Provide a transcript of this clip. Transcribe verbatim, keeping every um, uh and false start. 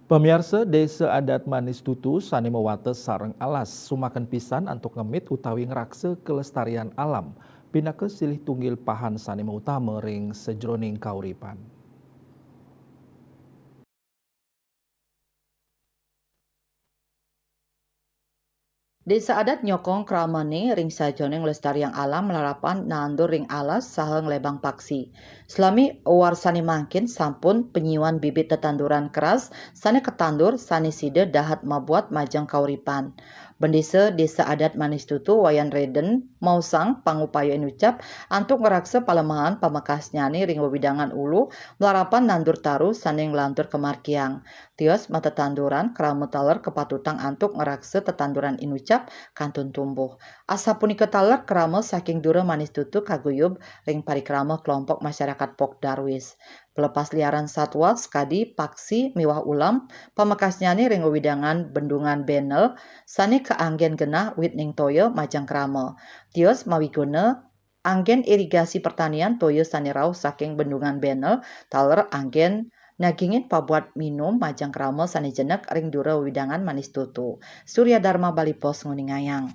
Pamiarsa, Desa Adat Manis Tutu sané mawates sareng alas, sumaken pisan antuk ngemit utawi ngraksa kelestarian alam, pinaka silih tunggil pahan sané mautama ring sajroning kauripan. Desa adat nyokong kramane ring sajeroning nglestariang alam malarapan nandur ring alas saha nglebang paksi. Salami warsané mangkin sampun panyiuan bibit tetanduran keras sané katandur sané sida dahat mabuat majeng kauripan. Bendesa Desa Adat Manis Tutu Wayan Reden maosang pangupaya inucap antuk ngraksa palemahan pamekasnyane ring wewidangan ulu malarapan nandur taru sané nglantur kamargiang. Tios matetanduran krama taler kapatutang antuk ngraksa tetanduran inucap kantun tumbuh. Asapunika taler krama saking Dura Manis Tutu kaguyub ring parikrama kelompok masyarakat Pok Darwis. Pelepas liaran satwa sakadi paksi miwah ulam, pamekasnyane ring wewidangan Bendungan Benel, sané kaanggen genah wit ning toya majeng krama. Tios mawiguna anggen irigasi pertanian toya sané rauh saking Bendungan Benel, taler anggen nagingin pabuat minum majeng krama sané jenek ring dura wewidangan Manis Tutu. Surya Dharma Bali Post nguningayang.